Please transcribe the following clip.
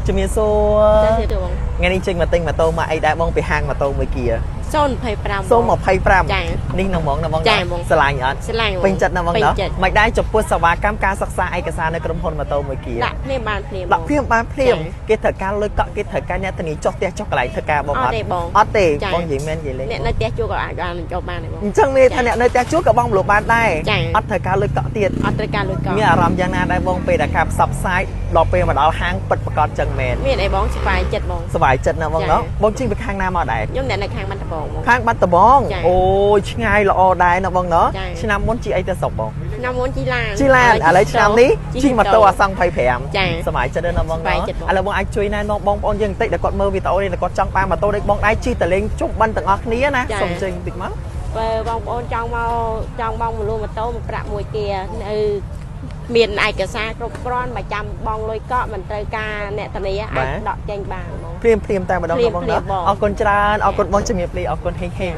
ជំរាបសួរ ចាទេបង ថ្ងៃនេះចេញមកទិញម៉ូតូមកអីដែរបងពីហាងម៉ូតូមួយគៀ 025 025 ចា នេះនឹងហ្មងណាបង ចាបង ស្រឡាញ់អត់ ស្រឡាញ់បង ពេញចិត្តណាបង ពេញ ណា ចិត្ត មិនដែរចំពោះសេវាកម្មការសិក្សាឯកសារនៅក្រុមហ៊ុនម៉ូតូមួយគៀ ដាក់ភ្លាមបានភ្លាម ដាក់ភ្លាមបានភ្លាម ចា គេត្រូវការលុយកក់គេត្រូវការអ្នកធានាចុះផ្ទះចុះកន្លែងធ្វើការបង អត់ទេបង អត់ទេ ចា បងនិយាយមែននិយាយលេង អ្នកនៅផ្ទះជួលក៏អាចបានចូលបានដែរបង អញ្ចឹងមានថាអ្នកនៅផ្ទះជួលក៏បងមលក់បានដែរ ចា អត់ត្រូវការលុយកក់ទៀត អត់ត្រូវការលុយកក់ មានអារម្មណ៍យ៉ាងណាដែរបងពេលដែលការផ្សព្វផ្សាយដល់ពេលមកដល់ហាងពិតប្រាកដចឹងមែន មានអីបងស្บายចិត្តបង សប្បាយចិត្តណាស់បង ចា ណោះបងជិះពីខាងណាមកដែរ ខ្ញុំអ្នកនៅខាងបាត់ដំបងបង ខាងបាត់ដំបង ចា អូយឆ្ងាយល្អដែរណាបងណោះ ចា ឆ្នាំមុនជិះអីទៅស្រុកបង ឆ្នាំមុនជិះឡាន ជិះឡានឥឡូវឆ្នាំនេះជិះម៉ូតូអាសង់ ចា 25សប្បាយចិត្តណាស់បង សប្បាយចិត្តបង ណោះឥឡូវបងអាចជួយណែនាំបងប្អូនយើងបន្តិចដែលគាត់មើលវីដេអូនេះដែលគាត់ចង់បានម៉ូតូដូចបងដែរជិះទៅលេងជុំបិណ្ឌទាំងអស់គ្នាណាសូមជើញបន្តិចមក បើបងប្អូនចង់មកចង់បងមលួម៉ូតូមកប្រាក់មួយគានៅមានឯកសារគ្រប់គ្រាន់បើចាំបងលុយកក់មិនត្រូវការអ្នកធានាអាចដកចេញបានបង ភ្លាមភ្លាមតែម្ដង ភ្លា ណាបង មភ្លាមបង ណោះអរគុណច្រើនអរគុណបងជំរាបលាអរគុណហេងហេង។